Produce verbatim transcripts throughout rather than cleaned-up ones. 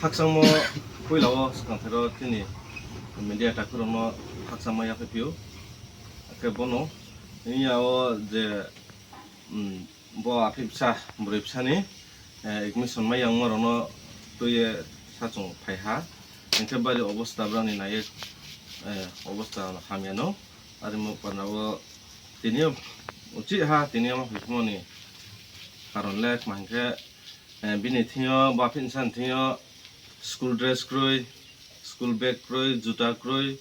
Khakchangmo puila o swkang thero chini media takhurokno khakchangma yaphaiphiu. Khe bono wngya o je, mm, bo aphibsa bwrwi bwsani, eh, admission mai yang morokno twiye sachung phaiha. Hingkhe bari obostha brani naiye, eh, obostha hamyano. Arimo panda o tini o uchi ha, tini omo phaimani karon le kma hingkhe, eh, bini thingyo, bo aphibsani thingyo school dress kwrwi, school bag kwrwi, juta kwrwi,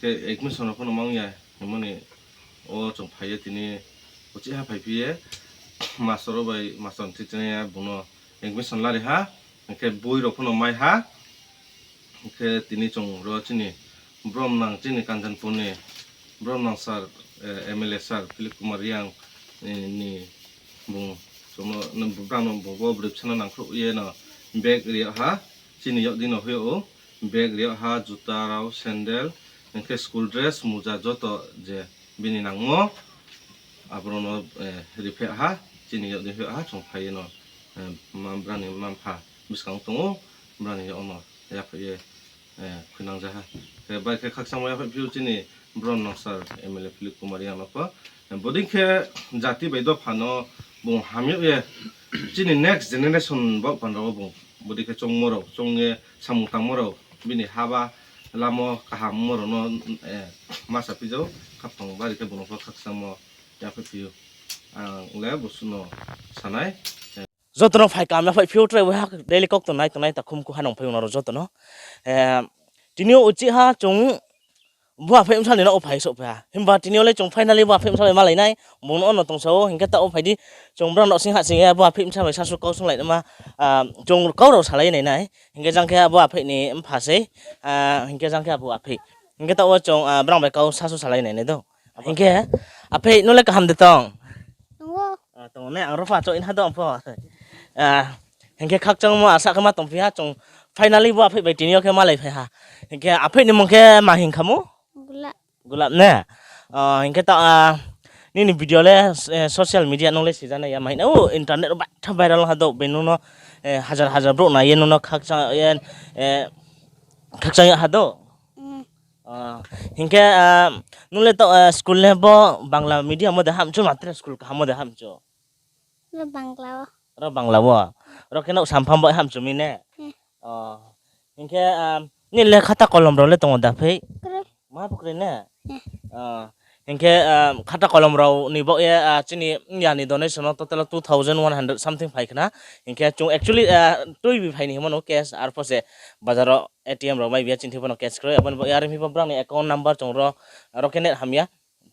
tei admission rok phano mangya himani o chwng phaiye tini uchi ha phaiphiye master rok bai master ni thik tini bono admission lari ha, hingkhe boi rok phano mai ha. Hingkhe tini chwng ro chini brom nang chini Kanchanpur ni brom nang sir, eh, M L A sir Philip Kumar Reang, eh, ni bung chwngno, no, bwrangno bo, bo bwrwi bwsano nangkhruk yeno bag riyok ha, chini yok dino hoyo o bag riyok ha, juta rok, sandal, hingkhe school dress, muja joto je bini nangmo aborokno, eh, ripha ha, chini yok dino hoyo ha, chwng phaiye no, eh, ma, bwrani mapha bwskang tongo, bwrani yok no yapha ye. Eh, khwnangjaha. Khe bai khe khakchangma yaphai phiyok chini brom nang sir M L A Philip Kumar Reang nokho. Eh, boding khe jati bai dophano bung hamyok ye chini next generation bo pandago bung. Boding khe chongmorok, chongye samung tangmorok bini haba lamo kaham morokno, eh, masa pijao khapang bari khe bono kho khakchangma yaphai phiyok. Ang le busuno sanai. Jotono phai kam yaphai phiyok trai wahak daily kok tongnai tongnai takhum kuha nang phai unaro jotono. Eh, tini o uchi ha chwng bua phai msani no phai sok pha. Himba tini ole chwng finally bua phai msani malai nai. Bung no tong sao hingke ta o phai di chwng bro no sing ha sing ya bua phai msani sasu kau sung lai ma, ah, chwng kau rok salai nai nai. Hingke jang khe bua phai ni mpha sei, ah, hingke jang khe bua phai. Hingke ta o chwng, ah, brang bai kau sasu salai nai nai do. Hingke aphai no le kaham de tong. Tongo. Ah, tongo ne, ang rokha chok inha dong pho. Ah, hingke khakchangmo asa khe ma tongphi ha chwng finally bo aphai bai tini o khe malai phai ha. Hingke aphai ni mung khe ma hing khamu? Gulap. Gulap ne? Ah, hingke ta, ah, nini video le, eh, social media nung le sijana ya mahina o internet o baitha viral ha do benu no, eh, hajar hajar bro na ye nuno khakchang ye, eh, khakchang ya ha do. Mm. Ah, hingke, ah, nung le to, ah, school le bo Bangla medium mo de hamchu matre school kaham mo de hamchu? Ro Bangla o. Ro Bangla o. Ro khe nok sampam bo hamchu mi ne? Hmm. Oh. Hingke, ah, ni le khata kolom rok le tongo da phai? Kwrwi. Ma pukri ne? Hmm. Ah, hingke, ah, khata kolom rok ni bo ye, ah, chini yani donation o total two thousand one hundred something phai khna. Hingke chung actually, ah, twi bi phai ni himo no cash ar pose bazar o A T M rok mai biya chini thik phano cash kwrwi, aboni bo yarwi phi bo brang ni account number chwng ro, aro khe net hamya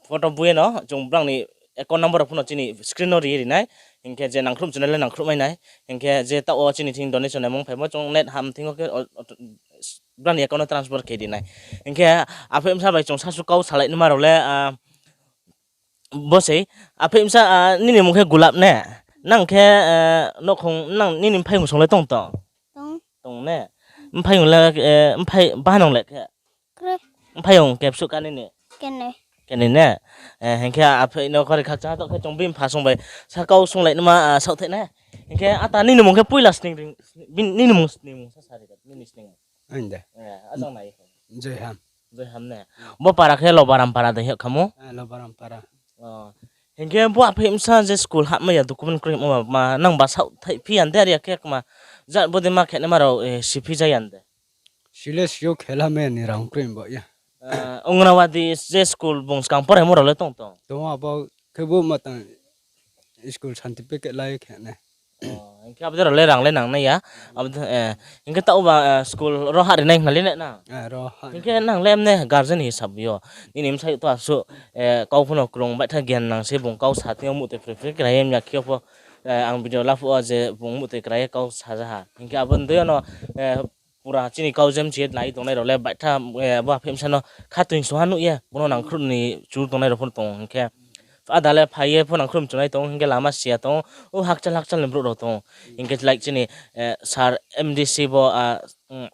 photo buino chwng brang ni account number rok phano chini screen o ri rinai, hinkhe je nangkhrum chunai le nangkhrum mai nai, hinkhe je ta o chini thing donation naimung phai bo chwng net ham thingo khe o, o, brang ni account o transfer khe rinai, hinkhe aphai bwsa bai chwng sasu kau salai nima rok le, ah, Bo se, aphai bwsa, ah, nini mung khe Gulap ne? Nang khe, eh, nokhong, nang nini mphaiyung song le tong tong? Tong. Tong ne? Mphaiyung le, eh, mphai bahanong le khe? Kwrwi. Mphaiyung kebsuk ka nini? Kenwi. Kenwi ne? Eh, hinkhe aphai no khori khakchang tok khe chwng bini pha song bai sakao song lai nima, ah, saothai ne? Hinkhe ata nini mung khe puila sning ring, bini, nini mung sning mung sa sari ka, nini sning mung. Ande. Eh, ajang nai. Joyham. Joyham ne. Bo para khe Lobaram para de hiyo khamu? Eh, Lobaram para. Oh. Hinkhe bo aphai bwsa je school hapma ya document kwrwi ma, ma nang ba saothai phi ya de ya khe ma. Ja bo de ma khe ma rok, eh, si phi ja ya de. Sile sio khela me ni rang kwrwi bo ya. Eh, Onganwadi je school bung skang porai mo rok le tong tong. Tong abo khe bo ma tang school certificate lai khe ne. Oh, hinkhe abo jorok le rang le nang nai ya. Abo, eh, hinkhe ta uba, eh, school ro ha rinai hwnna le na? Eh, ro ha. Hinkhe nang le emne guardian hisab yo. Nini bwsai to asu, eh, kau phano kwrwng baitha giyan nang se bung kau sa twi mutwi phre phre krai em ya khe pho, eh, ang video laphuo je bung mutwi krai kau sa ja ha. Hinkhe abo ndoi no, eh, pura chini kau jem chiye nai tongnai rok le baitha, eh, bo aphai bwsano khatwi soha nukya, bono nangkhrum ni chur tongnai rok phano tongo hinkhe. Ada le phaiye phano nangkhrum chunai tongo hinkhe lama siya tongo, o hakchal hakchal ni borok rok tongo. Hinkhe like chini, eh, sir M D C bo, ah, mm,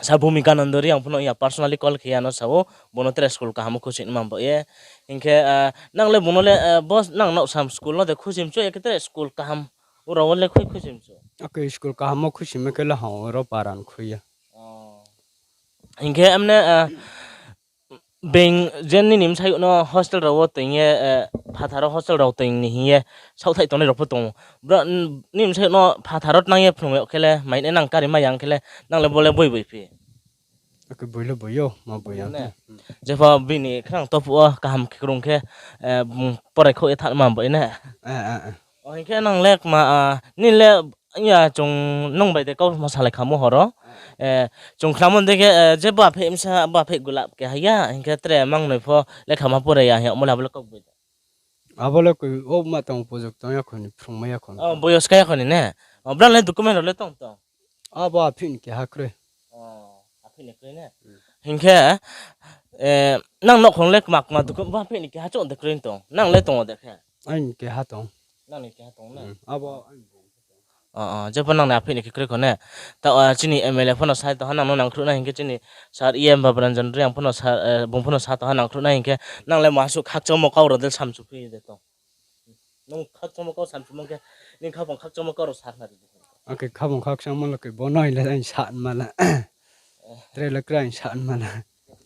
sir Bhumika Nandori ang phano ya personally call khiya no sao, bono tere school kaham khusi nima bo ye. Hinkhe, ah, nang le bono le, eh, bo nang nok sam school no de khusi mchu ya khe tere school kaham. Oro le khoi khoi sim chu. Ake school kaham o khoi sim khe le ha oro paran khoi ya. Oh. Hinkhe amne, ah, beng je nini bwsai no hostel rok o tong ye, eh, phathar o hostel rok tong ni hiye saothai tongnai rok pho tongo. Bro, n-, nini bwsai no phathar o tang ye phunuk khe le mai nang kari ma yang khe le nang le bo le boi boi phi. Ake boi le boi yo, ma boi ya. Boi ne? Hmm. Jepho bini khwrang topu o kaham kwrwng khe, eh, bung porai khok ye thang ma boi ne? Eh, eh, eh. O hinkhe nang le ma, ah, nini le ya chwng nwng bai de kok ma salai kha mo horo. Eh, chwng khna mon de khe, eh, je bua phe msa, bua phe gulab khe haya, hinkhe tre mang noi pho lekha ma porai ya, ya mo le abo le kok boi de. Abo le koi o ma tong pojok tong ya khoni, phrwng ma ya khoni. Oh, boyos kaya khoni ne? Oh, bra le document rok le tong tong? Abo aphini keha kwrwi. Oh, aphini kwrwi ne? Hmm. Hinkhe, eh, nang nokhong le kma kma document bo aphini keha chong de kwrwi tong? Nang le tongo de khe? Aini keha tong. Nang ni keha tong ne? Hmm, abo aini. Oh, oh, jepho nang ni aphini khe kwrwi kho ne? Ta, ah, chini M L A phano sai tong ha nang no nang khruh na hinkhe chini sir E M Baburanjan Reang phano sa, eh, bung phano sa tong ha nang khruh na hinkhe nang le ma aswk khakchangma kok rok de samsu phi de tong? Nung khakchangma kok samsumung khe, nini khaphang khakchangma kok rok sakna ridi. Oke, khaphang khakchangma le khe bono ile ang san mala. Tre le kra ang san mala.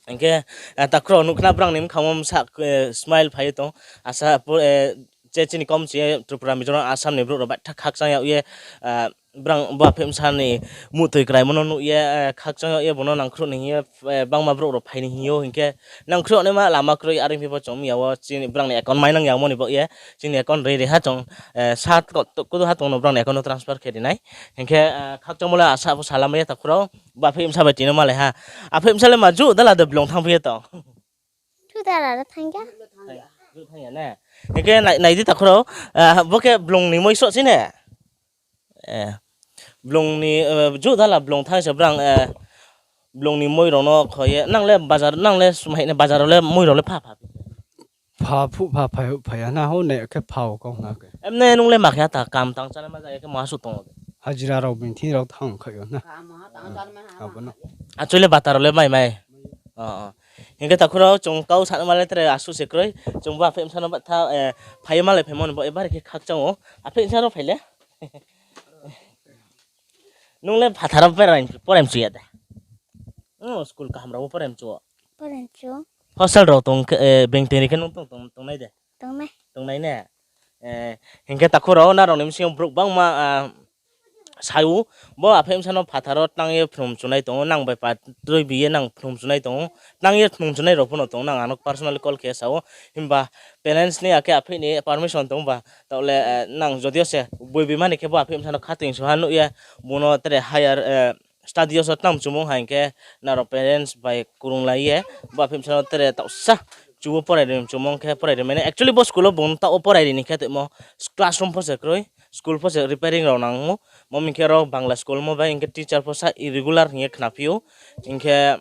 Hinkhe, eh, takhro nukna brang ni mkhang msa, eh, smile phai tong. Asa pu-, eh, che chini kom che Tripura, Mizoram, Assam ni borok rok bai thak khakchang ya ye, eh, Brang bo aphemsa ni mutwi kwraimo no nukye, eh, khakchang ye bono nangkhruh ni hiye, eh, bangma borok rok phaini hiyo hinkhe nangkhruh ni ma lama kwrwi, aroni phi bo chwng ya o chini brang ni account mai nang ya moni bo ye chini account rwi rwi ha chwng, eh, sat ko-, to-, kudu ha tongno brang ni account no transfer khe rinai hinkhe, eh, khakchang bole asa bo salamai ya takhurao bo aphemsa bai tino malai ha aphemsa le ma ju dala de blong thang phi ya tong. Ju dala de thang ya. Ju thang ya ne hinkhe nai, nai di takhurao, eh, bo khe blong ni moi so chine. Eh, blong ni, eh, ju dala blong thang se brang, eh, blong ni moi rok no khoye, nang le bazar, nang le sumai ne bazar le moi rok le pha pha. Pha phu pha phai phai na ho ne khe pha o kok na khe. Em ne nung le ma khe ta kam tang chana ma ja khe ma su tong. Hajira rok bin thi rok thang khayo na. Kam ha tang chana ma ha. Abo no. Achule batar le mai mai. Oh, oh. Hinkhe takhurao chwng kau sana male tere asu se kroi. Chwng bo aphemsa no tha, eh, phai male phai mon bo ebar khe khakchang o. Aphemsa no phai le. Nung le phathar o porai, porai mchuya da? Oh, school kaham rok porai mchuo. Porai mchuo. Hostel rok tong khe, eh, beng teni khe nung tong, tong, tongnai de? Tongnai. Tongnai ne? Eh, hinkhe takhurao narok ni bisingo borok bangma, ah, sayu, bo aphemsa no phathar o tang ye phunum chunai tongo, nang bai patroi biye nang phunum chunai tongo, tang ye phunum chunai rok phano tongo, nang ano personally call khe sao, himba parents ni akhe aphini permission tong ba, Taole, eh, nang jodio se bui bui mani khe bo aphimsa no khatoi suha nukya, bono tere higher, eh, study o so tamo chumung hai khe naro parents bai kwrwng lai ye bo aphimsa no tere tausa chubo porai ri chumung khe porai ri mani. Actually bo school o bo tao porai ri ni khe tongmo classroom pho se kwrwi, school pho se repairing rok nango. Mo hwn khe oro Bangla school mo bai hwn khe teacher pho sa irregular hwn khe khna phio. Hwn khe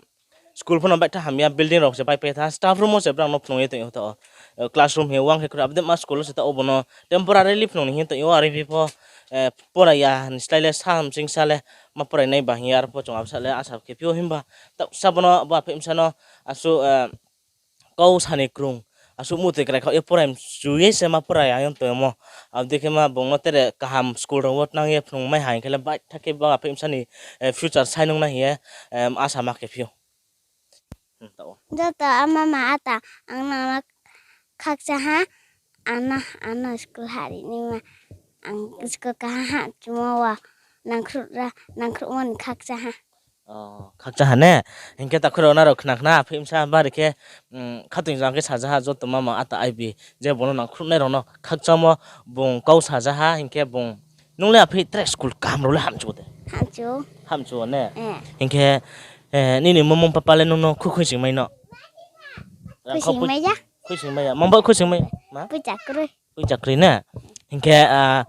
School phano baitha hamya, building rok se bai paitha, staff room o se borok no phunuk ye tong o, classroom he wng khe kwrwi aboni ma school o se ta obono temporarily phunuk ni hinwi tong o, ari pho, eh, poraiya hinwi slai le sa hamsing sa le ma porai nai ba hinwi aro pho chwng asa le asa khe phio hinba ta sabo no bo aphemsa no asu, eh, kau sani kwrwng. Aswk mwtwi kwrai kha, e porai mchuwi se ma porai ayang tongmo. Aboni khe ma bongno tere kaham school rogo tnang ye phunukmai hai khe le baitha khe ba aphemsani, eh, future sai nukna hiye, em, asa ma khe phio. Hmm, tao. Joto ama ma ata ang nangno khakcha ha, ano, ano school hari ni ma ang school kaha ha chumo wa nangkhruk ra, nangkhruk mani khakcha ha. Oh, khakcha ha ne? Hinkhe takhurok narok khna khna, aphemsa bari khe, mm, khatungsa khe saja ha, joto mama ata aibi je bono nangkhruknai rokno khakchangmo bung kau saja ha, hinkhe bung, nung le aphi tre school kaham rok le hamchu de? Hamchu. Hamchu ne? Eh. Hinkhe, eh, nini mama papa le nungno khu khuising mai no? Khuising mai ya. Khuising mai ya. Mama khuising mai ma? Puja kwrwi. Ui chakri na? Hinkhe, ah,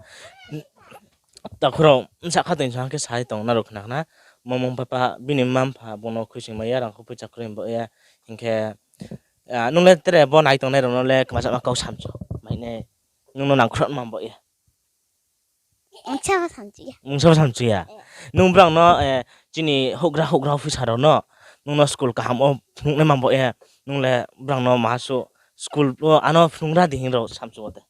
takhurok bwsa khatungsa khe sai tong narok khna khna. Mama papa bini mama pha bono khuising maya rang kho ui chakri bo ya. Hinkhe, ah, nung le tere bo nai tongnai rok no le kwmajak ma kok samchu. Mai ne nung no nangkhrok ma bo ya. Mungsa bo samchu ya. Mungsa bo samchu ya. Eh. Nung brang no, eh, chini hugra hugra officer rok no nung no school kaham o phunuknai ma bo ya. Nung le brang no ma su school o ano phunukra di hinwi rok samchu de.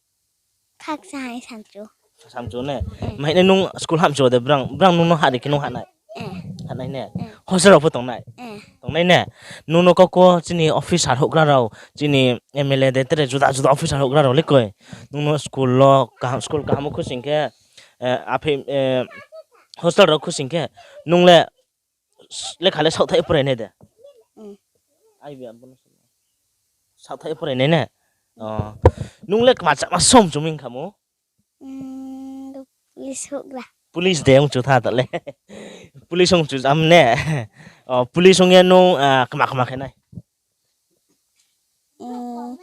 Khaksa hai samchu. Samchu ne. Eh. Maine nung school hamchu de brang, brang nung no hari khe nung hanai. Eh. Hanai ne. Eh. Hostel rok pho tongnai. Eh. Tongnai ne. Nung no koko chini officer hokra rok, chini M L A de tere juda juda officer hokra rok le koi. Nung no school lo kaham, school kaham khusing khe, eh, aphi, eh, hostel rok khusing khe nung le s-, lekha le sauthai porai nai de. Mm. Ai bi abono sauthai porai nai ne. Oh. Nung le kma chama som chuming khamu. Mm, police hokra. Police de wng chu tha tale. Police wng chu jam ne. Oh, police wng ya nung, ah, kma kma khe nai. Mm,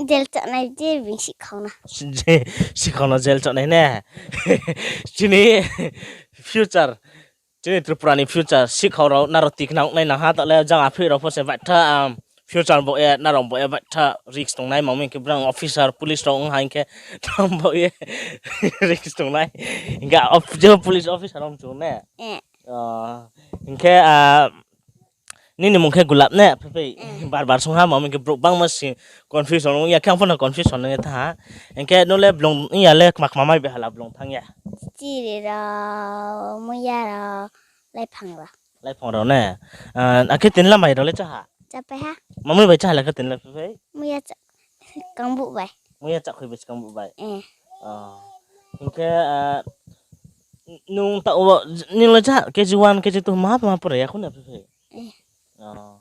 jail chaknai je bini sikhokno. Je, sikhokno jail chaknai ne. Chini future, chini Tripura ni future sikhok rok naro tikna wngnai nang ha, tale jang aphri rok pho se baitha, um, future bo e, narok bo e baitha risk tongnai, mami khe brang officer, police rok wng ha hingkhe tamo bo e risk tongnai. Hingkhe of-, je police officer wng chung ne. Eh. Oh, hingkhe, ah, nini mung khe Gulab ne, phai phai. Mm. Bar bar song ha, mami khe borok bangma si confusion wng ya khe, ang phano confusion wng ya tha. Hingkhe nole blong ya le kma kma mai hala blong thang ya. Chiri rok, muya rok, lai phang rok. Lai phang rok ne. Ah, akhe tin la mai rok le cha ha. Cha pai ha. Mami bai cha hala khe tin la phai phai. Muya cha kang bu bai. Muya cha khoi bai kang bu bai. Eh. Oh. Hingkhe, ah, nung ta o, nini le cha K G one, K G two ma, ma pore ya khuna phai phai. Eh. Oh.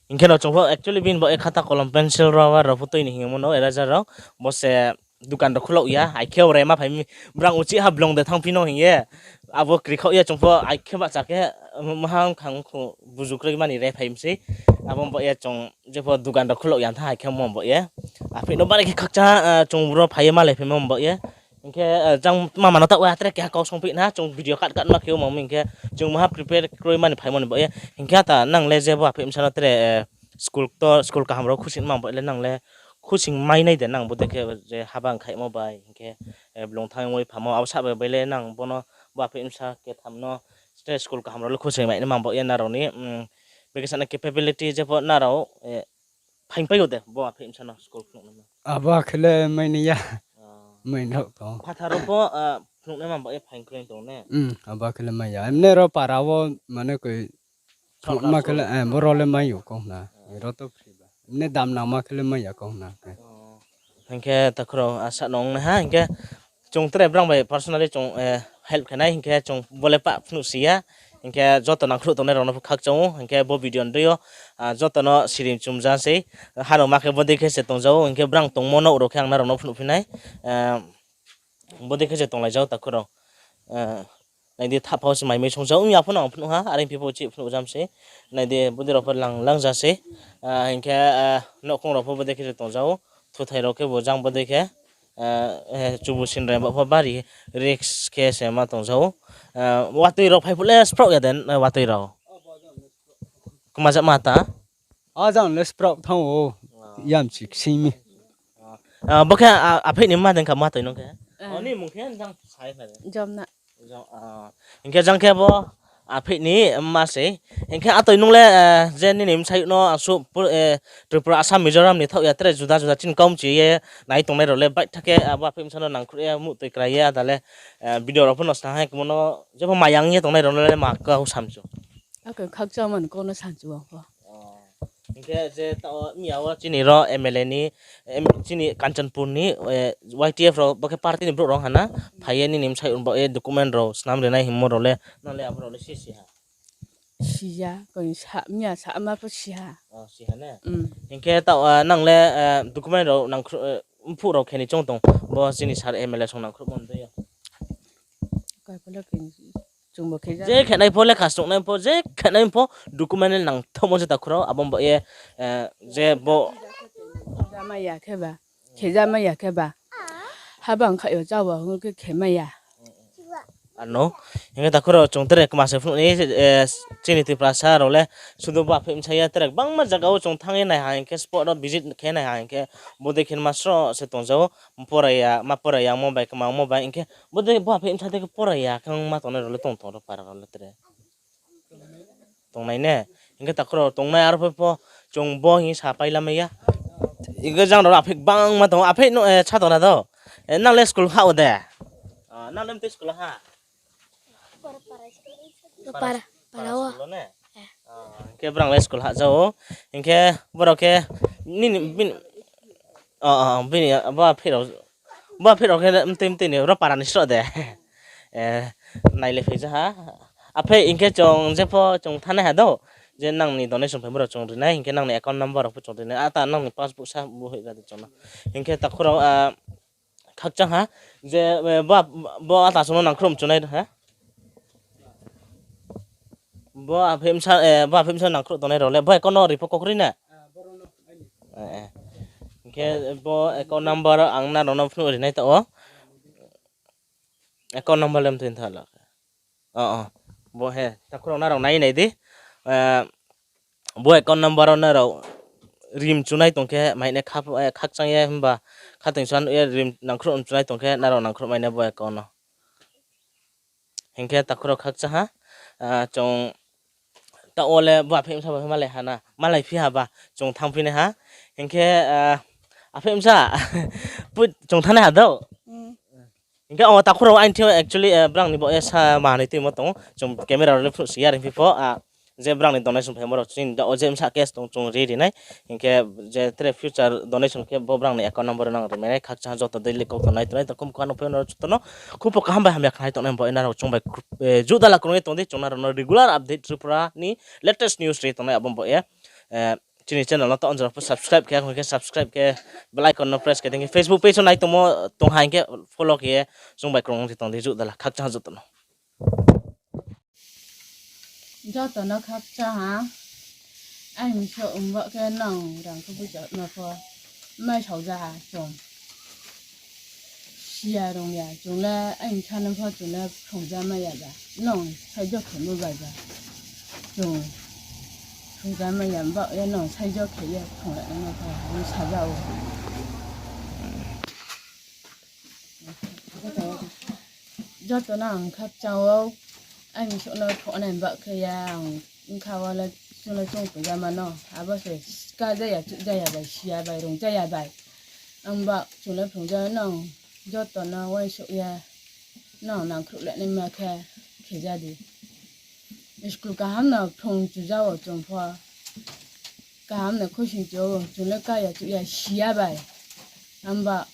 Hingkhe no chwngbo actually bini bo e khata kolom pencil rubber rok pho twi ni hingmo no eraser rok bo se dukan rok khulok ya, hai khe ore ma phai mi brang uchi ha blong de thang phino hingye abo krikhok ya chwngbo hai khe bacha khe mahang khang khu buju kwrwi mani re phai mse abo bo ya chwng jepho dukan rok khulok ya tha hai khe mo bo ye aphino bare khe khakcha, ah, chwng bro phai ma le phai mo bo ye. Hinkhe, eh, jang mama no ta ua tere keha kok song phi na, chwng video cut cut ma khe omo hinkhe chwng maha prepare kroi mani phai mani bo ye. Hinkhe ta nang le je bo aphik bwsa no tere, eh, school to, school kaham rok khusing ma bo le nang le khusing mai nai de nang bo de khe je haba wng khai mo bai hinkhe, eh, blong thang oi phamo abo sa bai le nang bono bo aphik bwsa ketham no tere school kaham rok le khusing mai ma bo ye na rok ni, mm, beke sana capability je bo na rok, eh, phaing paio de bo aphik bwsa no school phunuk nang. Abo akhele mai ni ya. Oh. Mai nok to. Phathar rok bo, ah, phunuk nang ma bo e phaing kroi tong ne. Hmm, abo akhele mai ya. Emne ro para o mane koi phunuk ma khele, eh, boro le mai yo kong na. Oh. Ro to free ba. Emne dam nang ma khele mai ya kong na. Oh. Hinkhe takhro asa nong na ha hinkhe. Chwng tere brang bai personally chwng, eh, help khenai hinkhe chwng bole pa phunuk siya. Hinkhe joto nangkhruh tongnai rokno khakchangw hinkhe bo video ndwio, ah, jotono siring chumja se. Hano makhe bo dekhe se tongjao hinkhe brang tongmo nok rok khe ang narokno phunuk phinai. Ah, bo dekhe se tonglaijao takhurok. Ah, naidi thapao se mai mui songjao wngya phano ang phunuk ha, are phipo chi phunuk jam se. Naidi budi rok pho lang lang ja se. Ah, hinkhe, ah, nokhong rok pho bo dekhe se tongjao. Thuthai rok khe bo jang bo dekhe. Ah, eh, chubu sinrem bo bari risk khe se ma tong jao. Ah, watwi rok phai phule sprok ya den, eh, watwi rok. Kma ja ma ta? Ah, jang le sprok thang o. Ah. Yam chik simi. Ah, bo khe, ah, aphek ni ma den kha ma toi nong khe. Eh. Oni mung khe jang sai kha de. Jomna. Jang, ah, hinkhe jang khe bo aphek ni ma se. Hinkhe atoi nung le, eh, je nini msai no asu pu-, eh, Tripura, Assam, Mizoram ni thok ya tere juda juda chin kaum chi ye nai tongnai rok le bai thake abo aphek msano nang khru ya mu twi krai ya da le, eh, video rok pho no sa hai kumo no jebo mayang ye tongnai rok le ma kau samchu. Ako khakcha man kono sanchu ang pho. Oh. Hinkhe je tao miya o chini ro M L A ni, em, chini Kanchanpur ni, eh, Y T F rok bo khe party ni borok rok hana phai ye nini msai bo, eh, document rok snam rinai himo rok le, nang le abo rok le si si ha. Siya, koi sa, miya sa ma pho siha. Oh, siha ne? Mm. Hinkhe tao, ah, nang le, eh, document rok nang khru, eh, mphu rok khe ni chong tong. Bo chini sir M L A song nang khru mon de. Koi polo khe ni. Chwngbo khe je khenai pho lekha swngnai pho, je khenai pho document nang thomo je takhro, abo bo ye, eh, je bo. Jama ya khe ba, khe jama ya khe ba. Haba wng kha yo, chawa hwn khe khe maya. Ano, hingke takhro chwng tere kwma se phunukni, eh, chini Tiprasa rok le sudu bo aphek msa ya, tere bangma jaga o chwng thangwi nai ha, hingke spot o visit khe nai ha, hingke bo de khe ma sro se tong jago, poraiya, ma poraiya, mo bai kwma mo bai, hingke Bo de bo aphek msa de khe poraiya khe wngma tongnai rok le tong tong rok para rok le tere. Tongnai ne? Hingke takhro tongnai aro pho chwng bo hini sa pai lamaya. Hingke jang rok aphek bangma tongo, aphek no, eh, sa tongna do. Eh, nang le school ha o de? Ah, nang le mtwi school ha? Para, para, para o. School ne? Ah, hingke brang le school ha jao. Hingke borok ke nini, bini, oh, oh, bini, bo phirok, bo phirok ke mtwi mtwi ni ro para ni sro de. Eh, nai le phai ja ha. Aphe hingke chong jepho chong thane ha do. Je nang ni donation phaimorok chong rinai, hingke nang ni account number rok pho chong rinai. Ata nang ni passbook sa bo hoi ra de chong na. Hingke takhurok, ah, khakchang ha, je, eh, bo, bo ata sono nangkhrum chunai ha? Bo aphemsa, eh, bo aphemsa nangkhrum tonai role, bo ekono ripo kokri na? Eh, eh. Hingke bo account number ang na rono phunu rinai ta o. Account number lem thin thala. Oh, oh. Bo he, takhurok narok nai nai di. Eh, bo account number o narok rim chunai tongkhe, maine khap-, eh, khakchang ye himba khateng san ye rim nangkhro chunai tongkhe narok nangkhro maine bo account no. Hinkhe takhurok khakcha ha, ah, chong ta ole bo aphemsa bo malai hana, malai phi haba, chong thang phine ha. Hinkhe, ah, aphemsa, put chong thane ha do. Mm. Hingke o takhurok aini thio actually, eh, brang ni bo esa manui twi mo tongo. Chwng camera rok le phuru si ya ring phi pho, ah, je brang ni donation phaima rok chini da o je msa cash tong chwng ri rinai. Hingke je tere future donation khe bo brang ni account number nang rimai nai khakchang joto daily kok tongnai tongnai to kum kano phai no joto no khupo kaham bai hamya khnai tongnai bo ina rok chwng bai, eh, judala kwrwngwi tongdi chwng na rok no regular update Tripura ni latest news ri tongnai abo bo e, eh, chini channel no to onjora pho subscribe khe, hwnkhe subscribe khe bell icon no press khe, thank you. Facebook page o nai tongmo tong hai khe follow khe, chwng bai kwrwng tong di judala khakchang joto no. Joto no khakchang ha, ai miso umba khe nang rang khe buja no pho mai sauja ha chwng. Siya rong ya, chwng le ayung sana pho chwng le phrwngja maya ba. Nong saijo khe mo bai ba. Chwng phrwngja maya ba, ya nong saijo khe ya phrwng le nang pho, nong saja o. Joto no ang khakchang o, ayung sok no phrwng nai ba khe ya ang wngkha o le chwng le chwng phrwngja mano. Abo se ka jaya, chuk jaya bai, siya bai, rong jaya bai. Ang ba chwng le phrwngja nong. Joto no uansuk ya, no nangkhruh le nai ma khe khejadi. School kaham no phrwng chujao chwng pho. Kaham no khosing chujao chwng le kaya chuya siya bai. Hamba